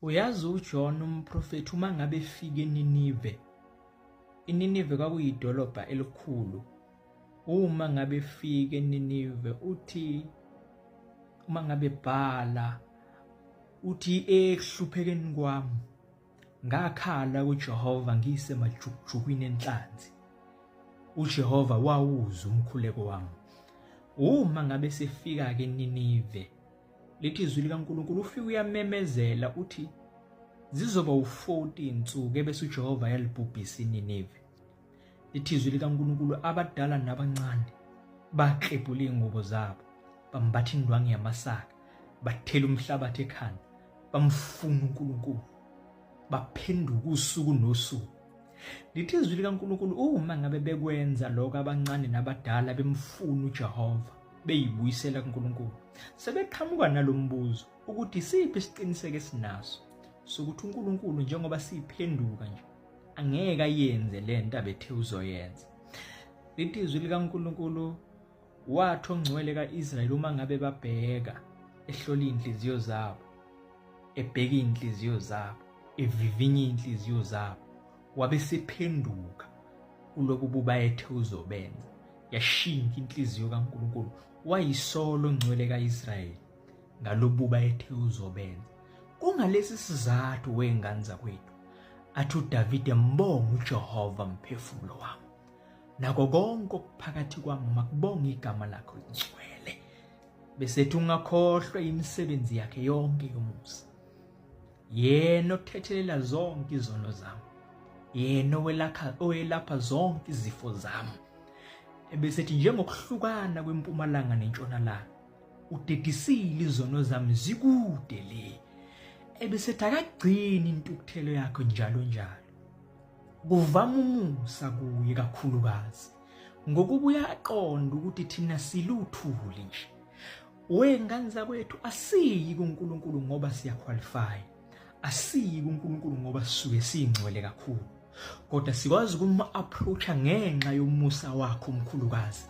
Uyazi uJohn umprofethi uma ngabe efika eNinive, iNinive kwakuyidolobha elikhulu. Uma ngabe efika eNinive uthi uma ngabe bhala uthi ekuhluphekeni kwami ngakhala kuJehova ngisemajukujukwini enhlanzi. UJehova wawuzwa umkhuleko wami. Uma ngabe sefika-ke eNinive Lithi izwi likaNkulunkulu ufike uyamemezela uthi zizoba u-40 insuku ebese uJehova yalibhubhisa iNinive. Lithi izwi likaNkulunkulu abadala nabancane baklebhula iy'ngubo zabo bambatha indwangu yamasaka bathela umhlabathi ekhanda bamfuna uNkulunkulu baphenduka usuku nosuku. Lithi izwi likaNkulunkulu uma ngabe bekwenza lokho abancane nabadala bemfuna uJehova beyibuyisela kuNkulunkulu sebeqhamuka nalombuzo ukuthi isiphi isiqiniseko esinaso sokuthi uNkulunkulu njengoba siphenduka nje angeke ayenze lento abethe uzoyenza. Lithi izwi likaNkulunkulu wathi ongcwele kaIsrayeli uma ngabe babheka ehlola inhliziyo zabo ebheka inhliziyo zabo evivinya inhliziyo zabo wabe sephenduka kulobu buba ethe uzobenza. Yashintsha inhliziyo kaNkulunkulu wayisolo ongcwele kaIsrayeli ngalobuba ethe uzobenza. Kungalesi sizathu wengane zakwethu athi uDavide mbonga uJehova mphefumulo wami nako konke okuphakathi kwami makubonge igama lakho lingcwele besethi ungakhohlwa imisebenzi yakhe yonke yomusa yena othethelela zonke izono zami yena owelakha owelapha zonke izifo zami ebesethi njengokuhlukana kwempumalanga nentshonalanga udedisile izono zami zikude le ebesethi akagcini intukuthelo yakhe njalo njalo kuvama umusa kuye kakhulukazi ngokuba uyaqonda ukuthi thina siluthuli nje. Wengane zakwethu asiyi kuNkulunkulu ngoba siyaqualify. Asiyi kuNkulunkulu ngoba sisuke singcwele kakhulu. Kodwa sikwazi ukuma approacha ngenxa yomusa wakho omkhulukazi.